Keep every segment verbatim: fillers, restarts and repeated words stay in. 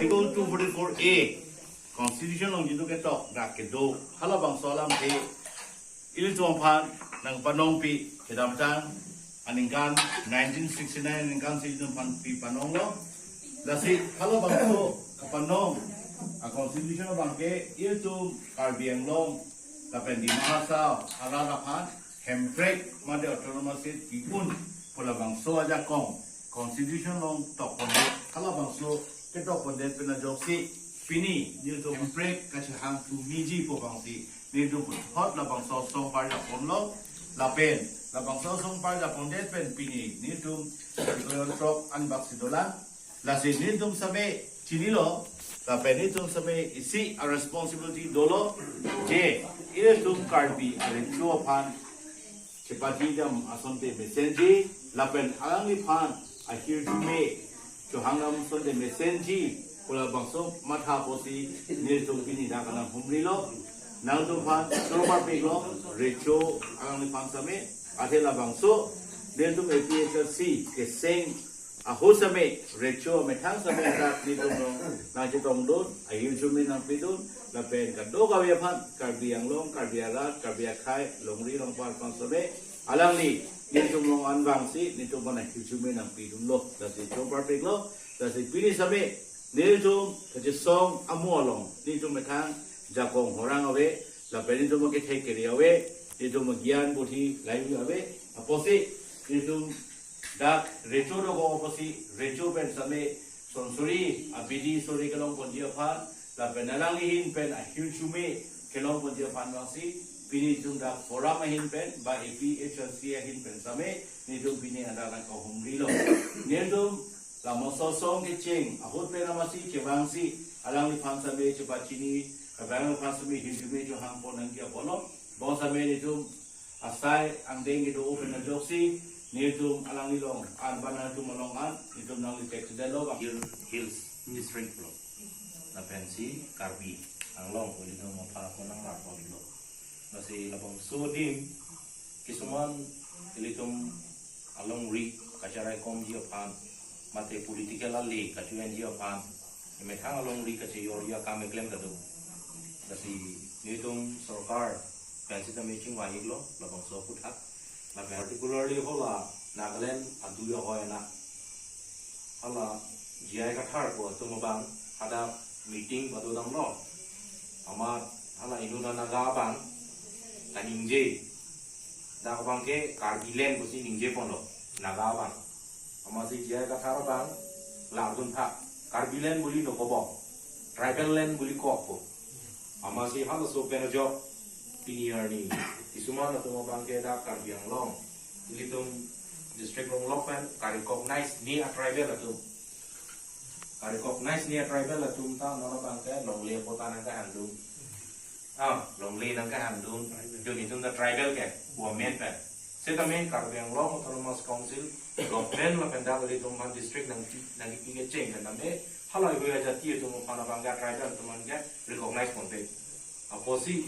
Article two forty-four A, Constitution along jitu ketok dak kedo, halabangso alamthe ilitum aphan nangpanongpi, kedamtang aningkan nineteen sixty-nine aningkan si ilitum aphan pipanonglo. Lasi halabangso kapanong a-Constitution abangke ilitum Karbi Anglong lapen Dima Hasao arat aphan Hemprek mate Autonomous State pi-un pu labangso ajakong Constitution along tokpondet, halabangso ketokpondet pen ajoksi pini nelitum Hemprek kachehang tu miji pu abangsi nelitum puthot labangso asong parjaponlo, lapen labangso asong parjapondet pen pini nelitum Article throk anbaksi dolang. Lasi nelitum same chinilo, lapen nelitum same isi a-responsibility dolo, je ilitum Karbi arecho aphan chepatidam asonte mesenji, lapen alangliphan ahirjume chohangdam asonte mesenji pu labangso matha apotsi nelitum pini dak kanghumrilo. Nangtumphan choro parpiklo, recho alangliphan same, athe labangso nelitum A P H L C keseng ahut same, recho amethang same dak nelitum along nangchetongdun, ahirjume nangpidun, lapen kadokave aphan, Karbi Anglong, Karbi arat, Karbi akhei, longri longpat aphan same, alangli nelitum along anvangsi nelitum aphan ahirjume nangpidunlo, lasi choro parpiklo. Lasi pini same nelitum kachesong amo along nelitum methang jakong horang ave, lapen nelitum akethe kere ave, nelitum agyan budhi lahai ave, apotsi nelitum dak recho dokok apotsi recho pen same sonsuri abidi suri kelongponji aphan, lapen alangli ahin pen ahirjume kelongponji aphan vangsi pini nelitum dak forum ahin pen ba A P H L C ahin pen same nelitum pini hadak nangkanghumrilo. Nelitum labangso asong kecheng ahut pen amatsi chevangsi alangliphan same chepachini, kaprek aphan same hirjume chohangpon nangji apotlo. Bonsame nelitum asai angdeng kedo pen ajoksi nelitum alangli along an, ba nangtum along an nelitum nangli tek sedetlo bang. Hill, Hills District lo. Lapensi Karbi Anglong pu ilitum aphan ako nang lapon lo. Lasi labangso adim kisuman ilitum alongri kacharaikomji aphan, mate political ale kachoyanji aphan, emethang alongri kacheyorji akam eklem ta do. Lasi nelitum sorkar pensi tame chingvai-iklo labangso aphuthak. Lapen particularly hala Nagaland adui ahoi na, hala J I Kathar pu atum abang hadak meeting pado damlo. Amat hala inut Naga abang kaningje, dak abangke Karbi land pusi ningjeponlo, Naga abang. Amatsi J I Kathar abang lardun tha, Karbi land buli nokobok, tribal land buli kok pu. Amatsi halaso pen ajok pini arni kisuman atum abangke dak Karbi Anglong ilitum district longlok pen ka-recognize ni a-tribal atum. Ka-recognize ni a-tribal atum ta non abangke longle patta nangkehangdun. Ah, longle nangkehangdun. Joni atum ta tribal ke, women pen. Setame Karbi Anglong Autonomous Council government lapen dak ilitum aphan district nang, nangkipi kecheng pen tame, halahei ajati atum aphan abangke tribal atum aphan ke recognize ponpe. Apotsi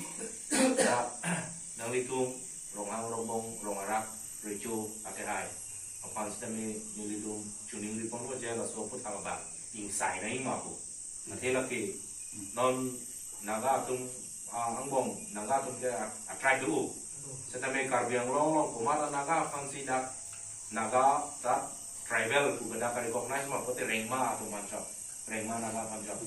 dak nanglitum Ronghang, Rongbong, Rong Arak, Recho akehai aphan setame nelitum choningriponlo je laso aphuthak abang ingsai nangji ma pu. Athe lake non Naga atum, ah, angbong Naga atum ke a-, a-tribe do. Setame Karbi Anglong along komat a-Naga aphansi dak Naga ta tribal pu ke dak ka-recognize ma pulote Rengma atum aphan chot. Rengma Naga aphan chot.